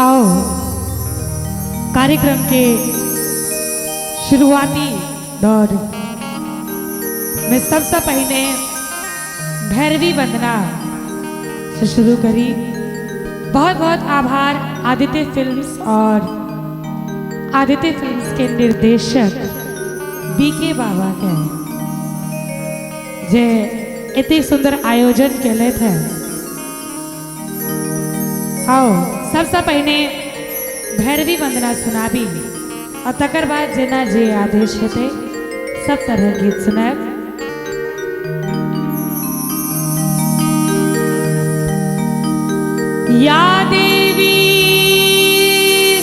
आओ कार्यक्रम के शुरुआती दौर में सबसे पहले भैरवी वंदना से शुरू करी। बहुत बहुत आभार आदित्य फिल्म्स और आदित्य फिल्म्स के निर्देशक बीके बाबा के, जे एतेक सुंदर आयोजन केलथि है। आओ सबसे पहले भैरवी वंदना सुनाबी और तकर बाद जेना जे आदेश हेतै सब तरह गीत सुनायब। या देवी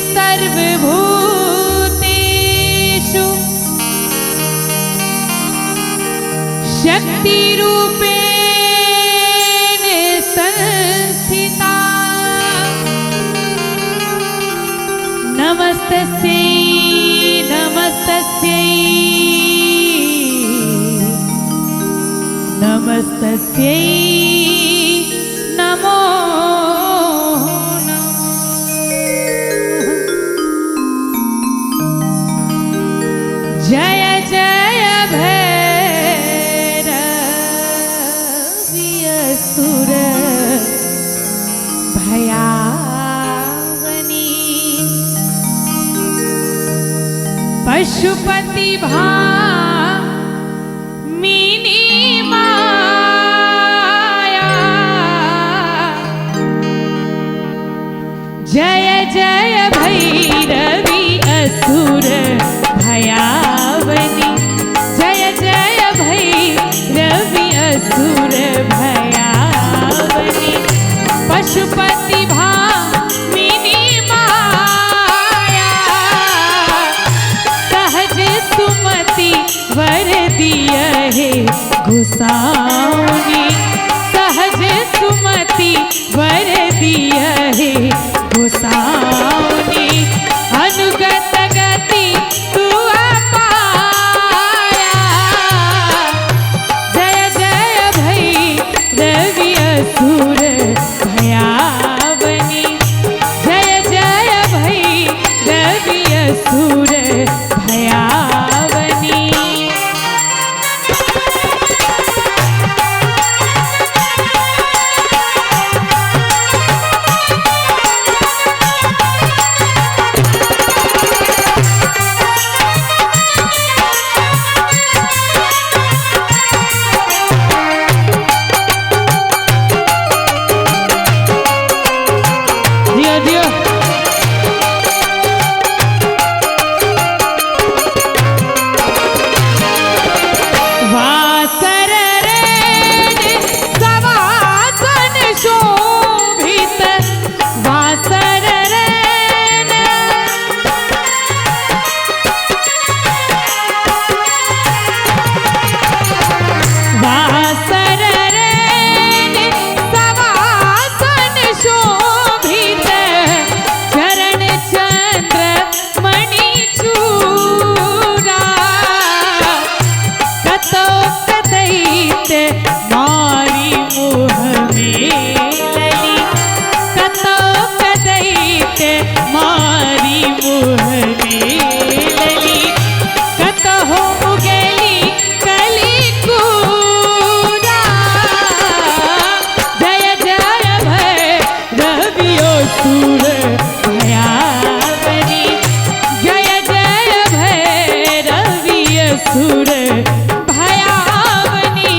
सर्वभूतेषु शक्तिरूपेण संस्थिता नमस्तस्यै नमस्तस्यै नमस्तस्यै नमो नमः। जय जय भैरवी असुर भयावनी पशुपति भामिनी माया जय जय भैरवी असुर भयावनी जय जय भैरवी असुर भयावनी पशुपति भामिनी माया सहज सुमति वर दिय हे गोसाउनी सहज सुमति वर दिय हे गोसाउनी अनुगत गति तू पाया जय जय भैरवी असुर भयावनी जय जय भैरवी असुर भयावनी। जियो जियो वासर रेण सवासन शोभित वासर रेण वासर रेण सवासन शोभित चरण चंद्र मणि चूरा कतौ कदैत मारी मुँह मेलली कतौ कदैत मारी मुँह मेलली कतहु उगेली कली कूरा जय जय भैरवी असुर भयावनी जय जय भैरवी असुर भयावनी।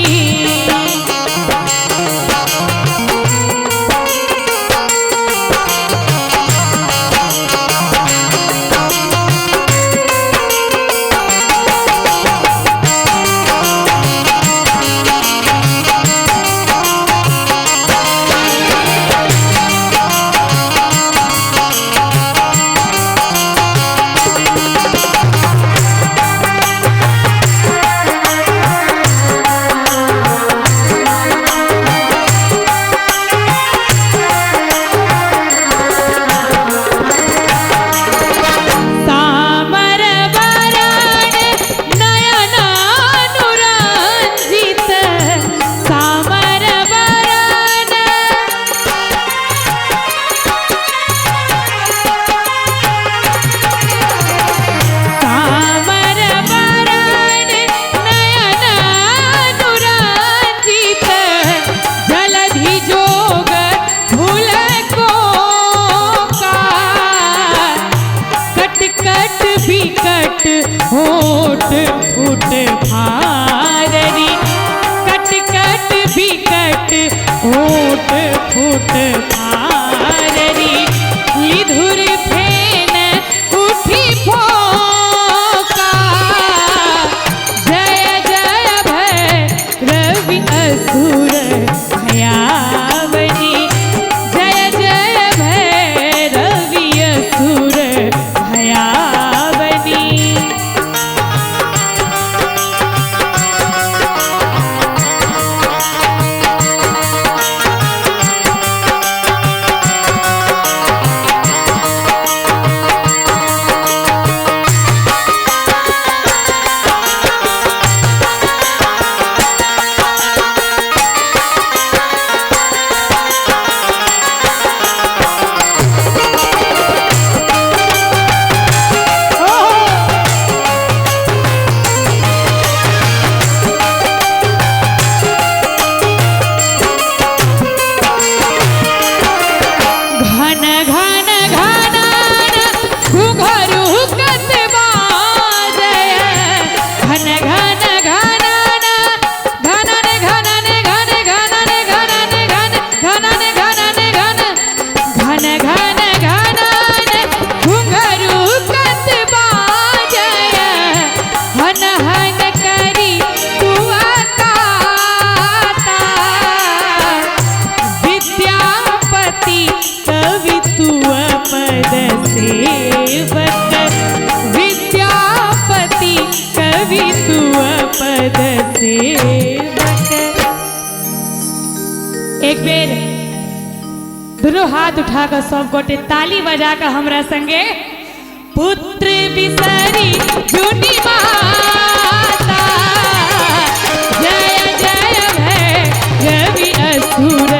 होठ फूट फाररी, कट कट बिकट होठ फूट फाररी, लिधुर फेन उठी फोका, जय जय भैरवि असुर भयावनी, जय जय भैरवि असुर भयावनी। घन घन घन घुघरू कत बाजय, घन घन घन घन घन घन घन घन घन घन घन घन घन घन घन घुघरू कत बाजय, हन हन करी तुआ ताता, विद्यापति कवि तुअ पद सेवक, विद्यापति कवि तुअ पद सेवक। एक बेर दुनू हाथ उठा कर सब गोटे ताली बजा कर हमरा संगे पुत्र बिसरी जुनी माता, जय जय भैरवि असुर